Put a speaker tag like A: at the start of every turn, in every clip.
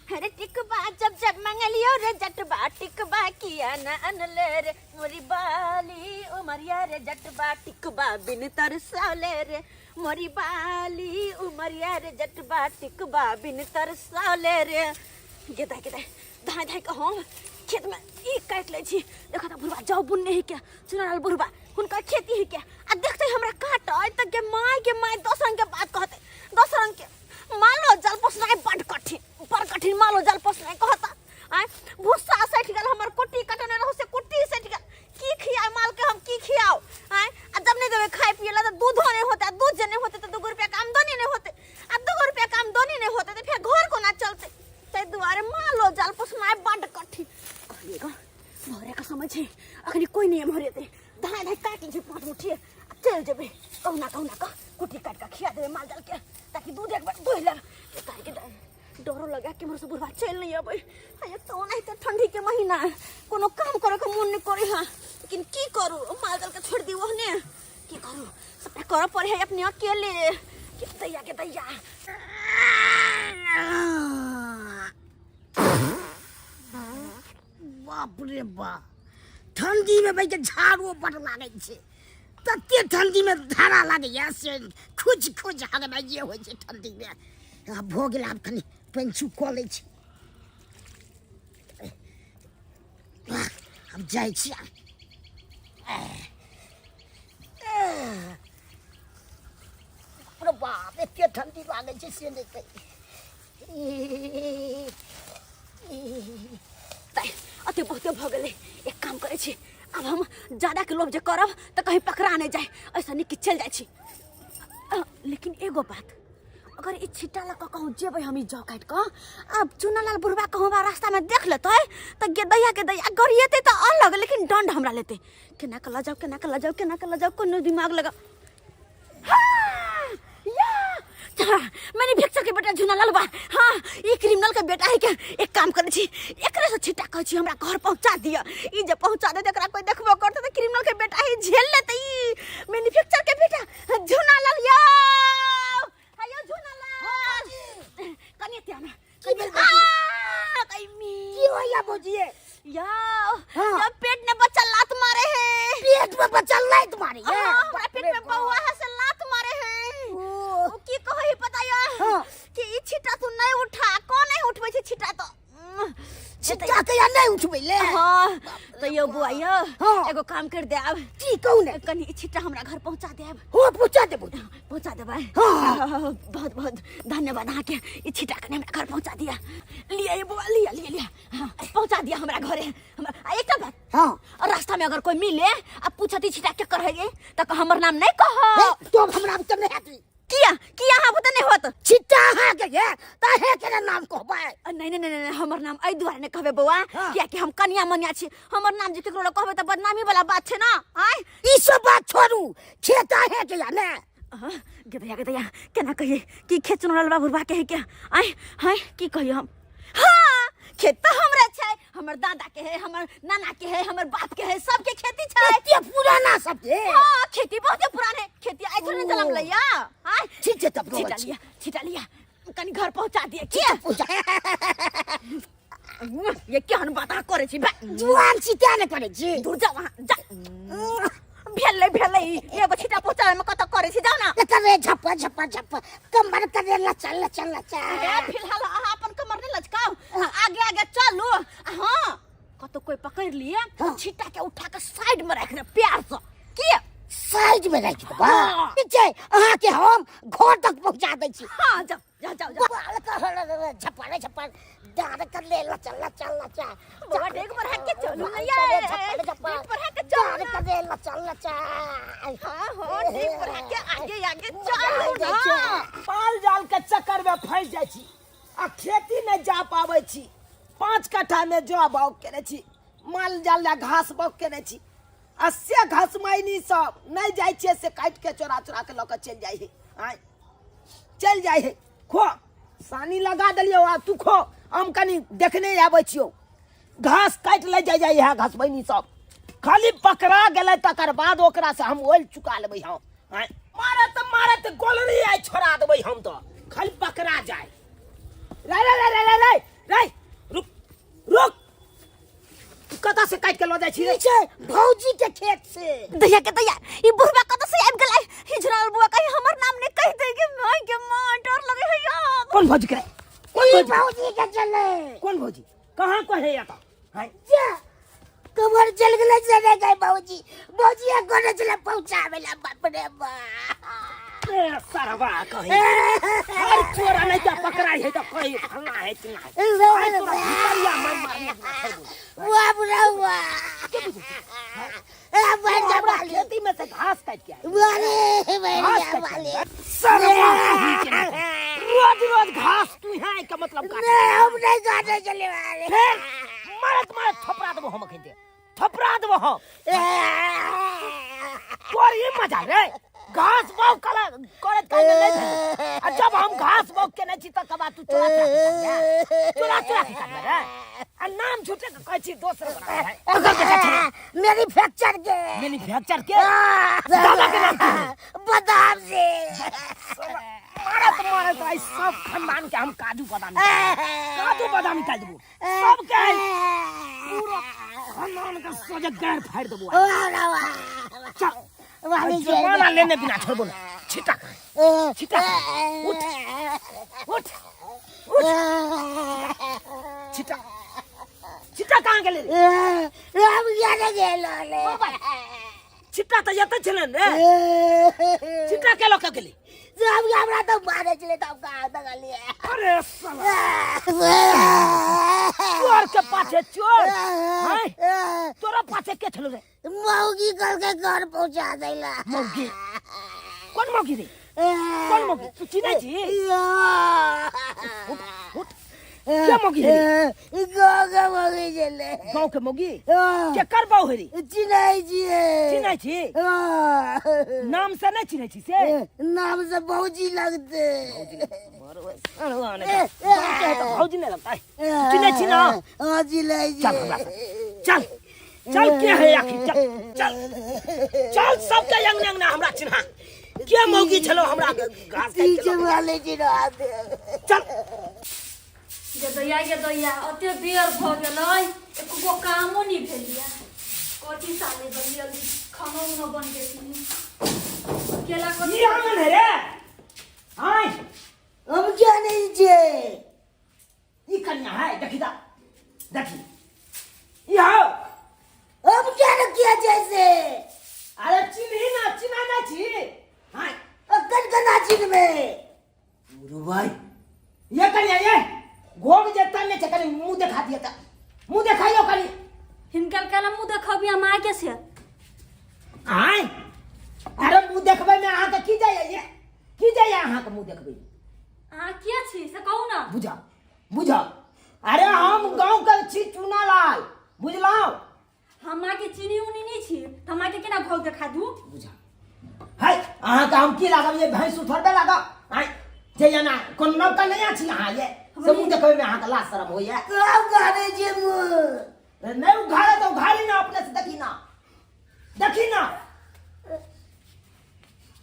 A: अरे टिकबा जब जब मंगलियो रे जटबा टिकबा किया न अनले रे मोरी बाली उमरिया रे जटबा टिकबा बिन तरसाले रे मोरी बाली उमरिया रे जटबा टिकबा बिन तरसाले रे। गेदाय गेदाय धाय धाय के हम खेत में ई काटि लै छी। देखो तऽ बुढ़बा जाउ बुनने है क्या चुनाल बुढ़बा हुनकर खेती है क्या आ देखते हमरा काटै तऽ गे माय गे माय 10 रंग के बात कहते 10 रंग के मालो जाल पोसनाइ बड कठिन बड़ कठिन मालो जाल पोसनाइ कहता। आय भुस्सा सटि गेल हमर कुट्टी कटने रहू से कुट्टी सटि गेल की खियाए माल के हम की खियाओ। आय आ जब नहीं देबै खाए पिए ला तऽ दूधो नहीं होते आ दूध जे नहीं होते तऽ 2 रुपया के आमदनी नहीं होते आ 2 रुपया के आमदनी नहीं होते तऽ फेर घर कोना चलते। ताहि दुआरे मालो जाल पोसनाइ बड कठिन। कहलियै ग भोरे के समय छै अखनी कोइ नहीं एम्हर एतै धाय धाय काटि लै छै 5 मुट्ठी आ चलि जेबै कहुना कहुना कऽ कुट्टी काटि कऽ खिया देबै माल जाल के ताकि दूध एक बेर दुहि लेब। काहे डरो लगा कि हमर से बुढ़वा चलि नहीं अबै। आ एक तऽ ओनाहिते ठंडी के महीना कोनो काम करे के मन नहीं करे है लेकिन की करू माल जाल के छोड़ दी ओहने की करू सबटा करऽ पड़े है अपने अकेले। के दैया के दैया
B: बाप रे बाप ठंडी में भाई के झाड़ू बड़ लागै छै तते ठंडी में धारा लागैया से खुज खुज हगनाइए होइ छै ठंडी में। आब भऽ गेल आब कनि पंचू कऽ लै छी आब जाइ छी आब। बाप रे बाप एते ठंडी लागै छै से नहि कहि।
A: अते बहुते भऽ गेलै। एक काम करै छी आब हम ज्यादा के लोभ जे करब तऽ कहीं पकड़ा नहि जाए ऐसा नीक कि चलि जाइ छी। लेकिन एगो बात अगर ई छिट्टा लऽ कऽ कहूँ जेबै हम ई जौ काटि कऽ आब चुनालाल बुढ़बा कहूँ हमरा रास्तामे देख लेतै तऽ गे दैया के दैया गरिएतै तऽ अलग लेकिन दंड हमरा लेतै। केना कऽ लऽ जाउ केना कऽ लऽ जाउ केना कऽ लऽ जाउ कोनो दिमाग लगा। हाँ, या, मैन्युफैक्चर के बेटा झुनालाल बा। हाँ ई क्रिमिनल के बेटा है के एक काम करै छी एकरे से छिट्टा कहै छी हमरा घर पहुंचा दिअ। ई जे पहुंचा देत एकरा कोई देखबो करतै तऽ क्रिमिनल के बेटा है झेल लेतै। ई मैन्युफैक्चर के बेटा झुनालाल यौ हेयो झुनालाल कनि एते आना।
B: की भेल भौजी?
A: आ, कइमी।
B: की होइया भौजी?
A: यौ,
B: हाँ।
A: यौ, पेट में बच्चा लात मारे है।
B: पेट में बच्चा लात मारे है?
A: हाँ, हमरा पेट में बउआ है से लात मारे है।
B: ओ।
A: ओ की कहै है पता या?
B: हाँ।
A: कि ई छिट्टा तू नहीं उठा, कौन नहीं उठबै छै छिट्टा तो?
B: छिट्टा के या नहीं उठबै ले?
A: हाँ, तो यौ बुआ यौ,
B: हाँ।
A: एगो काम कर दे आब।
B: की कहू ने?
A: कनी ई छिट्टा हमरा घर पहुंचा देब।
B: हो, पहुंचा देबो।
A: पहुंचा देबै?
B: हाँ।
A: बहुत बहुत धन्यवाद अहाँके, ई छिट्टा कनी हमरा घर पहुंचा दिया। लिया ये बुआ, लिया लिया लिया। हाँ, पहुंचा दिया हमरा घरे। हमरा, आ एकटा बात।
B: हाँ।
A: और रास्ता में अगर कोई मिले आ पूछती छिट्टा के कर है त हमर नाम नहीं कहो।
B: हे, तो हमरा तो नहीं आती।
A: किया? किया अहाँ बुते नहीं होत?
B: छिट्टा अहाँ के ये, त हे के नाम कहबै?
A: नहीं, नहीं, नहीं, नहीं, हमर नाम एहि दुआरे नहीं कहबै बौआ,
B: हाँ।
A: किया कि हम कनिया मनिया छी, हमर नाम जे केकरो लग कहबै त बदनामी वाला बात छै ना। आय?
B: ई सब बात छोड़ू, खेत अहे के या ने?
A: हाँ, गेदैया, गेदैया, केना कहिए कि खेत चुनल बा बुढ़बा के है क्या? आय, हाय, की कहिए हम? हाँ, खेत तो हमरे छै, हमर दादा के है, हमर नाना के है, हमर बाप के है, सबके खेती छै।
B: एते पुराना सबके?
A: हाँ, खेती बहुते पुराने, खेती आइ थोड़े जन्म लैया। आय?
B: ठीक छै तब,
A: छिटा
B: छी।
A: लिया, छिटा लिया, कनी घर पहुंचा दिए। किया?
B: पहुंचा।
A: ये केहन बात अहाँ करै छी? बा।
B: जुआन छी तें ने करै छी।
A: दूर जाउ अहाँ, जा। भेलै, भेलै, एगो छिटा पहुंचाबै में कतऽ करै छी, जाउ ना।
B: एकर रे झप्पा, झप्पा, झप्पा, कमर करे लचल, लचल, लचल।
A: हे, फिलहाल अहाँ अपन कमर नहि लचकाउ, आगे आगे चलू। हाँ, कतौ कोई पकड़ लिए,
B: हाँ।
A: छिट्टा के उठा के साइड में राखि देब प्यार से। की?
B: साइड में राखि देब?
A: हाँ।
B: ठीक छै, अहाँ के हम घर तक पहुंचा दै छी।
A: हाँ, जाउ, जाउ, जाउ, जाउ।
B: बाल कर झप्पा रे झप्पा, डाँड कर ले लचल, लचल, लचल।
A: बौआ, डेग बढ़ा के चलू ना ये। डेग बढ़ा के चलू
B: डाँड
A: ना।
B: कर ले लचल, लचल।
A: हाँ, हाँ, डेग बढ़ा के आगे आगे चलू ना।
C: माल जाल के चक्कर में फंस जाइ छी आ खेती नहीं जा पाबै छी। 5 कट्ठा में जौ बाउग केने छी, माल जाल ला घास बाउग केने छी आ से घसमैनी सब नहीं जाइ छियै से काटि के चोरा चोरा के लऽ के चलि जाइ है। आँय, चलि जाइ है। खो सानी लगा देलियौ आ तू खो, हम कनी देखने आबै छियौ। घास काटि ले जाइ जाइ है घसमैनी सब, खाली पकड़ा गेलै तकर बाद ओकरा से हम ओल चुका लेबै हम। आँय, मारत मारत गोलरी आइ छोड़ा देबै हम, तो खाली पकड़ा जाए। रे रे रे रे रे रे रे काटि के लऽ जाइ छी रे?
B: ई छै भौजी के खेत से।
A: दैया के दैया, ई बुढ़वा कतऽ से आबि गेलै? हिजराल बुआ कहीं हमर नाम नहीं कहि दे के माय के मां, डर लगे है यार।
C: कोन भौजी के रे? कोन
B: ई
C: भौजी?
B: भौजी के चले।
C: कोन भौजी कहाँ कहे या तो हैं?
B: जा कमर चल गेलै से नहीं गए भौजी। भौजी आ कोने चले पहुंचावे ला, बाप रे बाप।
C: ए सरवा कही अरे चोरा नहीं क्या पकड़ाई है तो कही फलना है चिन्ना है। अरे तोरा भितरिया मार मारने के छोड़।
B: बाप रे बाप। ए
C: तू
B: बच्चा
C: हमरा
B: वाली
C: खेती में से घास काट के आए।
B: वाले
C: घास
B: भैया
C: काट के
B: वाले
C: आए। सरवा कही के नहीं। रोज रोज घास तू यहाँ के मतलब काट।
B: नहीं, हम नहीं काटे चले वाले।
C: फिर मारत मारत थपरा देबो हम अखन, थपरा देबो हम। तोर ई मजा रे घास बाग कला करत काल में नहीं भेल। आ जब हम घास बाग केने छी तकर बाद तू चोरा चोरा के काटबे रे, चोरा चोरा के काटबे रे, आ नाम झूठे के कहै छी दोसर बना है। अगर देखै छी
B: मैन्युफैक्चर के,
C: मैन्युफैक्चर के दादा के नाम की है?
B: बादाम से।
C: मारत मारत आई सब खानदान के हम काजू बादाम निकाल देबो। काजू बादाम निकाल देबो सबके, आई पूरा खानदान के सोझे गैर फाड़ देबो आई। चल
B: वाली
C: जुर्माना लेने बिना छोड़बो ना। छिटा कर, छिटा कर। उठ उठ उठ, छिटा छिटा कहाँ गेलै रे?
B: राम जाने गेलो रे।
C: छिटा तऽ एतऽ छलै ने रे, छिटा के लऽ कऽ गेलै?
B: राम हमरा तऽ मारे छलै तऽ हम कहाँ देखलियै।
C: अरे साला, चोर के पाछे चोर हैं? तोरा पाछे के छलो रे?
B: मौगी कल के घर पहुंचा देला।
C: मौगी? कोन मौगी रे, कोन मौगी? तू चिन्है छी? उठ उठ, के मौगी है रे?
B: गाँव के मौगी छलै।
C: गाँव के मौगी? केकर बाऊ है रे?
B: चिन्है छियै।
C: चिन्है छी? नाम से नहि चिन्है छी से?
B: नाम से भौजी लगते।
C: भौजी नहि लगता है? चिन्है छी ना?
B: हाँ, चिन्है
C: चल
B: छियै।
C: हमरा साथ चल, चल। के है आखिर? चल चल चल, सबके अंगना अंगना हमरा चिन्हा। के मौगी छलो हमरा घास काटि के
B: पीछे
C: लऽ गेल?
B: वाले चिन्हा दे।
C: चल।
D: गे दैया गे दैया, ओते बेर भऽ गेलै, एको गो कामो नहि भेलियै। कथी साले जल्दी जल्दी खानो उनो बन गेली केला कथी?
C: ई आंगन है रे आय?
B: हम जानै छियै।
C: ई कन्या है, देखी दा देखी ई हो।
B: हम क्या रखिया जैसे?
C: अरे चिन्ही ना, चिन्हा ना छी हाय?
B: अक्कन कना चिन्हबै?
C: गुरु भाई, ये कन्या ये घोग जे तन्ने छै, कनी मुंह देखा दिए त मुंह देखाइयो कनी।
D: हिनकर केला मुँह देखबी हम आके से?
C: आय, अरे मुंह देखबै में अहाँके की जाइए? ये की जाइए अहाँके मुंह देखबै?
D: अहाँ के छी से कहू ना।
C: बुझा बुझा, अरे हम गांव के छी चूना लाल, बुझलहुँ?
D: हम आके चीनी उनी नहीं छी तऽ हम आके केना घोग देखा दू?
C: बुझा है, अहाँके हम की लागब? ये भैंस उठरबे लागब आय जे एना कोनो नवका नहीं छी अहाँ, ये से मुंह देखबै में अहाँके लाज शरम होइए?
B: कब गानै छियै मुँह?
C: नहीं उघाड़े तो उघाड़ी ना, अपने से देखी ना, देखी ना।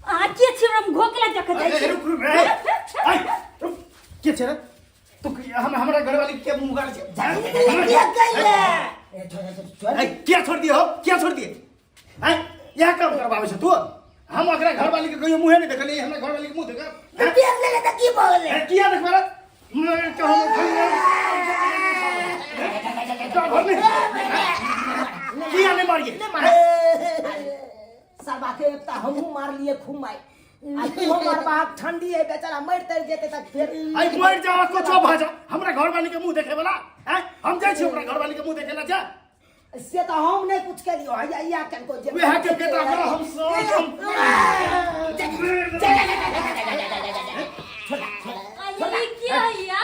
D: अहाँ के छी? हम घोग केला देखा जाइ
E: अरे,
D: छी?
E: रुक रुक रे, आय, रुक। के छै रे तू? हम हमरा घरवाली के मुंह गाड़ छै?
B: के कहिए?
C: ए, छोड़, छोड़, छोड़।
E: ए, क्या छोड़ दिए हो, क्या छोड़ दिए? आय, यह काम करवावे छै तू? हम ओकरा घरवाली के कहियो मुंहे नहीं देखलिए, हमरा घरवाली के मुंह देख।
B: देख लेले तऽ की भऽ गेलै?
E: किया देखबे रे? मैं कहूं किया नहीं मारिए?
C: नहीं मारे सरबा के, एकटा हमहूँ मारलिए खूब मारि, आ तू मारबा? ठंडी है, बेचारा मरि तरि जेतै तऽ फेर।
E: आई मर जाओ, कुछो भ जाओ, हमरा घरवाली के मुंह देखे वाला हैं? हम जाइ छी ओकरा घरवाली के मुंह देखे ला। जा।
C: से तऽ हम नहि कुछ केलियो, हैया इएह केलको जे
E: वएह के बेटा ओकरा हम सब हम
D: ई की हैया?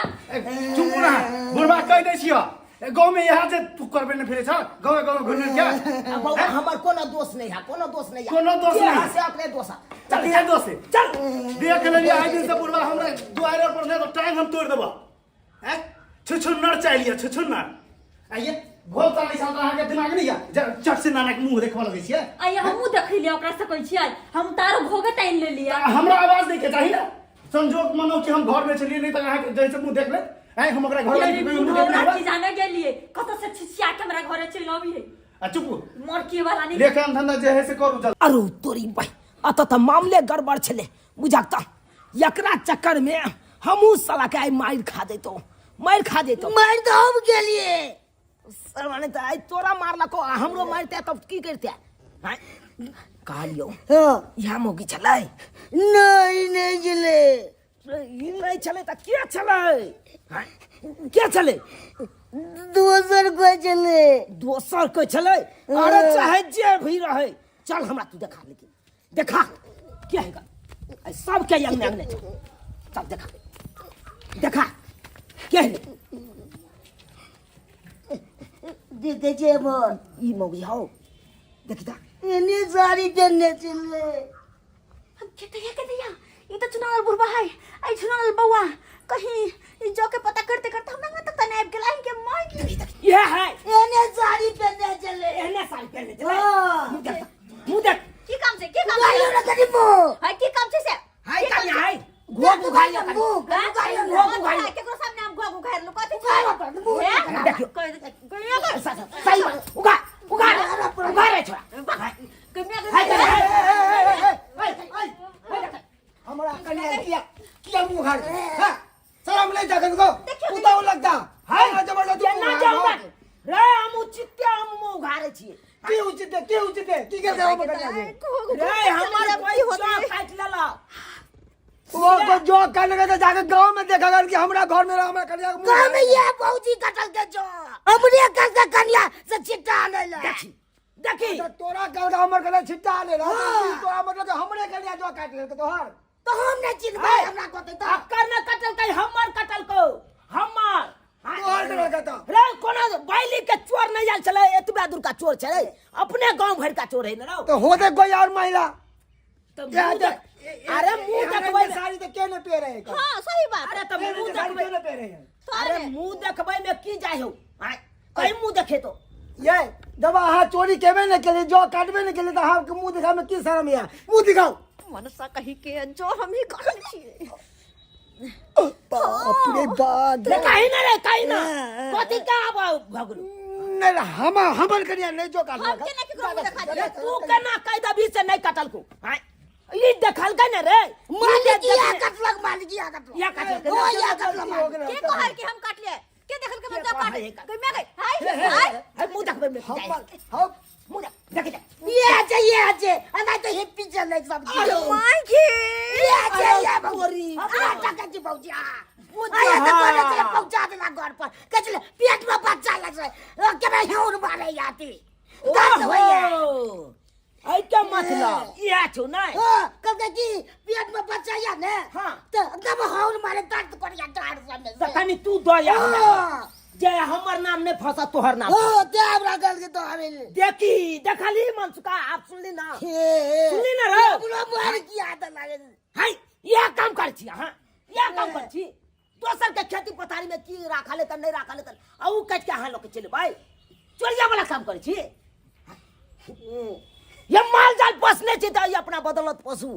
E: चुप रह बुढ़बा, कहि दै छियौ गाँव में यहाँ जे तू करबे नहीं फिरे छ, गाँव गाँव घुरने क्या?
C: आ बौआ, हमर कोनो दोष नहीं है, कोनो दोष नहीं है।
E: कोनो दोष
C: जे
E: नहीं।
C: है से अपने दोष है।
E: चल ये दोष है।
C: चल।
E: देख लेलिए आइ दिन से बुढ़बा हमरा दुआरे पर नहीं तो टांग हम तोड़ देबो हैं। छुछुन्नर चाहिए छुछुन्नर। आइए घोल 40 साल अहाँके दिमाग नहीं या चट से नाना के मुंह देखबऽ लगै छियै।
D: आइ हमहूँ देखलियै ओकरा से कहै छियै, हम तारो घोघे तानि लेलियै।
E: हमरा आवाज दै के चाही ने। संजोग मानो कि हम घर में छलियै, नहीं तऽ अहाँके जैसे मुंह देख लेत। आइ हम ओकरा घर
D: यानी
E: मुंह देख
D: बुढ़ौरा
E: लेबै।
D: की जाने गेलियै कतऽ से छिछिया के हमरा घरे चलि अबियै।
E: आ चुप
D: मरकी वाला नहीं
E: ले काम धंधा जे है से करू जल्दी।
C: अरे तोरी भाई अत तऽ मामले गड़बड़ छलै बुझक तऽ एकरा चक्कर में हमहूँ साला के आइ मारि खा जैतौ, मारि खा जैतौ।
B: मारि तऽ हम गेलियै।
C: सरवा नहि तऽ आइ तोरा मारलको आ हमरो मारिते तब की करिते? आँय, कहलियौ।
B: हँ।
C: इएह मौगी छलै?
B: नहि, नहि छलै।
C: ई नहि छलै तऽ के छलै? आँय, के छलै?
B: दोसर कोइ छलै।
C: दोसर कोइ छलै? अरे चाहे जे भी रहै, चल हमरा तू देखा, लेकिन देखा के है गा? सबके अंगने अंगने चल, चल देखा, देखा के है?
B: देखै छियै अपन।
C: ई मौगी हौ, देखी ता।
B: एने साड़ी पेन्ने छलै।
A: के दैया, के दैया, ई तऽ चुनाव बुढ़बा है, आई चुनाव बौआ कहीं ई जो के पता करते करते हमरा तक त नहीं आबि गेल के माय की।
C: इहे है।
B: एने साड़ी पेन्ने छलै।
C: एने साड़ी पेन्ने छलै।
B: हाँ।
C: मुँह देख, मुँह देख।
A: की काम छै, की काम
B: उघारियौ
A: छै?
B: ने कनि मुँह।
A: है, की काम छै से?
C: हाय कनि हाय, घोघ उघारियौ कनि।
B: मुँह,
A: हाँ?
B: उघारियौ ने।
C: घोघ उघारियौ।
A: केकरो सामने हम घोघ उघारि लू? कथी
B: उघारियौ पर, मुँह
A: हे?
B: देखा।
C: देखियौ।
A: कहि दै छै, कहियो कहि।
C: सही बात, उघार, उघार, उघार रे छोरा।
A: कहियो
C: हाय
A: कहि।
C: कनि, हाय, हाय, हाय, हाय, हाय, हाय।
F: हमरा कनिया किया किया मुंह उघार के? हाँ, शरम नहीं जखन को पुताऊ लगता
C: हाय,
F: हमरा जबरदस्ती
C: केना
F: मुँह
C: जाउ
F: उघार।
C: बा? रे हम उचित हम मुँह उघारे छियै।
F: की उचित है, की उचित है, की करते हो कनिया के?
C: रे हमर कोई चौक काटि लेलक।
F: वो को जो काटने का तो जाके गांव में देखा कि हमरा घर में हमरा कनिया के मुंह
B: गाँव में ये भौजी कटल के जो हमरे कल के कनिया से छिट्टा आनै ला।
C: देखी, देखी।
F: तो तोरा कल का हमर कनिया छिट्टा आने ला।
B: हाँ।
F: तोरा मतलब कि हमरे कनिया जो काट लेलकै तोहर।
B: तो हम नहीं चिन्हबै,
C: हाय।
B: हमरा कहतै तऽ।
C: अक्कर न कटलकै, हमर कटलकौ, हमर।
F: तोहर कटलकै तऽ।
C: रे कोनो बैली के चोर नहीं आयल छलै, एतबा दूर का चोर छलै, अपने गांव भर का चोर है न रौ।
F: तो होते कोई और महिला।
C: तो
F: या
C: मुंह
F: देख,
C: देख, अरे मुंह
F: एहन
C: देखबै
F: के साड़ी तो के ने पहिरे है?
A: हां, सही बात।
C: अरे तो
F: एहन
C: मुंह
F: के साड़ी
C: देखबै
F: के ने पहिरे है?
C: अरे मुंह देखबै में की जाय हो? आय, कहीं मुंह देखे तो।
F: ये जब अहाँ चोरी केबे ने केलिए, जो काटबे ने केलिए, तो अहाँ के मुंह दिखावे में की शर्म या? मुंह दिखाओ।
A: मनसा कही के जो हम ही करल छी।
F: बाप रे बाप।
C: रे कहीं ना, रे कहीं ना। कथी का आब भगलू?
F: नहीं, नहीं, हमर कनिया नहीं जो काटलक।
A: हम केना केकरो मुंह देखा
C: रे
A: दियै?
C: तू केना कहि देबही से नहीं कटल को? आय, ई देखलकै ने रे।
B: मालिक या कटलक, मालिक या कटलक।
C: या कटलक।
B: ओ या कटलक मालिक।
A: के कहल कि हम काटलियै? के देखल के बच्चा काट?
C: के कहल?
A: गई मैं गई। हाय, हाय।
C: हाय, मुंह देखबै में की जाय?
F: हमर, हम
C: मुंह देख, देख, देख।
B: ये छै, ये छै। अना तऽ हिप्पी चलै सब चीज।
A: My गे।
B: ये छै, ये भौजी।
C: तोरी।
B: हमरा टका छी भौजी, आ। आया तऽ कहने छलै पहुँचा देला घर पर। कहै छलै, पेट में बच्चा लग छै। ओ केना हेउर मारै आती। दर्द होइए।
C: ओहो, एहि के मतलब इएह छौ नै?
B: हाँ, कहलकै कि पेट में बच्चा या ने?
C: हाँ।
B: तऽ एकदम हौर मारे दर्द करैया डाँड़ सबमे
C: तऽ
B: से।
C: कनि तू दऽ या हमरा।
B: हाँ।
C: जे हमर नाम नहि फंसत तोहर नाम।
B: हाँ, ते हमरा कहलकै तो आबै ले।
C: देखी, देखली मनसुका, आब सुनली ना?
B: हे, हे।
C: सुनली ना रे?
B: हमरो मार की आदत लागल।
C: हाय, इएह काम करै छी अहाँ, इएह काम करै छी। दोसर के खेती पथारी में की राखल है तऽ नहि राखल है तऽ आ उ काटि के अहाँ लऽ के चलि एबै। चोरिया वाला काम करै छी। ये माल जाल पोसने छी तऽ ई अपना बदौलत पोसू।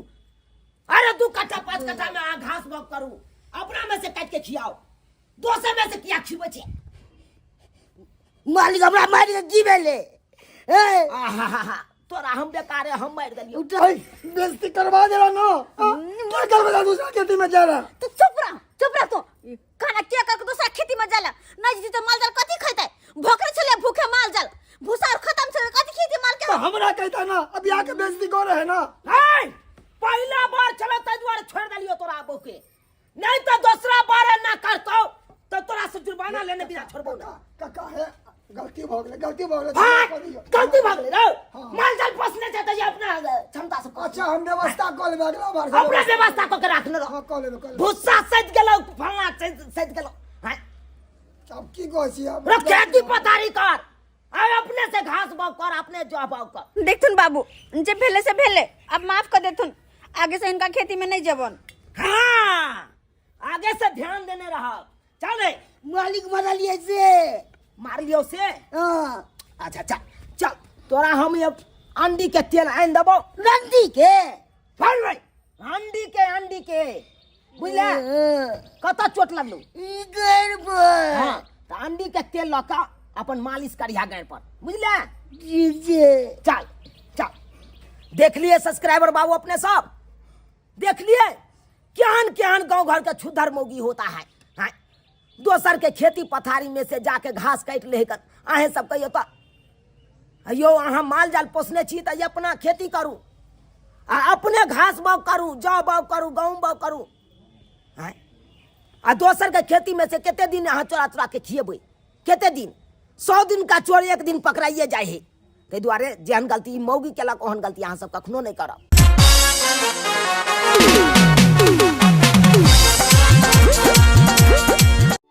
C: अरे 2 कट्ठा 5 कट्ठा में अहाँ घास बाग करू, अपना में से काटि के खियाओ, दोसर में से किया खिबै छी?
B: मालिक हमरा मारि के की भेलै? हे।
C: आहाहाहा, तोरा हम बेकारे हम मारि देलियौ।
F: उठाई, बेइज्जती करवा देला ना। हाँ? क्या करबे ला दूसरा खेती में जा रहा?
A: तो चुप रह, चुप रह तो। खाना के कर के दूसरा खेती में जाला? नहीं जी तो माल जाल कथी खैतै? भोकरे छलै भूखे माल जाल, भूसा और खत्म छलै, कथी खेती माल के?
F: तो हमरा कहता ना, अभी आके बेइज्जती कर रहे ना।
C: हे, पहिला बार छलै ताहि दुआरे छोड़ि देलियौ तोरा बहू के, नहीं तो दूसरा बार ना करतौ तो तोरा से जुर्माना लेने बिना छोड़बौ ना।
F: काका है, गलती भऽ गेलै, गलती भऽ गेलै।
C: हाँ, गलती भऽ गेलै रे।
F: हाँ।
C: माल जाल पोसने छै तऽ ई अपना क्षमता से पोसू।
F: अच्छा, हम व्यवस्था कऽ लेबै अगला बार से।
C: अपना व्यवस्था कऽ के राखने रह।
F: हाँ, कऽ लेबै, कऽ लेबै।
C: भुस्सा सैत गेलौ, फलना सैत गेलौ। हाँ।
F: आब की कहै छी आब?
C: रे खेती पथारी कर, आब अपने से घास बाग कर, अपने जौ बाग कर।
A: देखथुन बाबू, जे भेले से भेले, अब माफ कर देथुन, आगे से इनका खेती में नहीं जबन।
C: हाँ, आगे से ध्यान देने रह। चल रे।
B: मालिक मारलियै से।
C: मारलियौ से?
B: हाँ।
C: अच्छा, चल चल, तोरा हम ये अंडी के तेल आनि देबौ।
B: रंडी के?
C: चल रे, अंडी के, अंडी के, बुझले?
B: हाँ।
C: कतऽ चोट लगलौ?
B: ई गैर पर।
C: हाँ, तऽ अंडी के तेल लऽ कऽ अपन मालिश करिहा गैर पर, बुझले?
B: जी।
C: चल चल, देख लिए सब्सक्राइबर बाबू, अपने सब देख लिए केहन केहन गांव घर के छुधर मौगी होता है। हाँ, दोसर के खेती पथारी में से जाके घास काटि ले कर अहें सब कहियो तो यो अहाँ माल जाल पोसने छी तऽ अपना खेती करू आ अपने घास बाग करू, जौ बाग करू, गहूँम बाग करू। आँय, आ दोसर के खेती में से कते दिन अहाँ चोरा चोरा के खिएबै? कते दिन? 100 दिन का चोर एक दिन पकड़ाइए जाइ है। ताहि दुआरे जेहन गलती ई मौगी केलक ओहन गलती अहाँ सब कखनो नहि करब।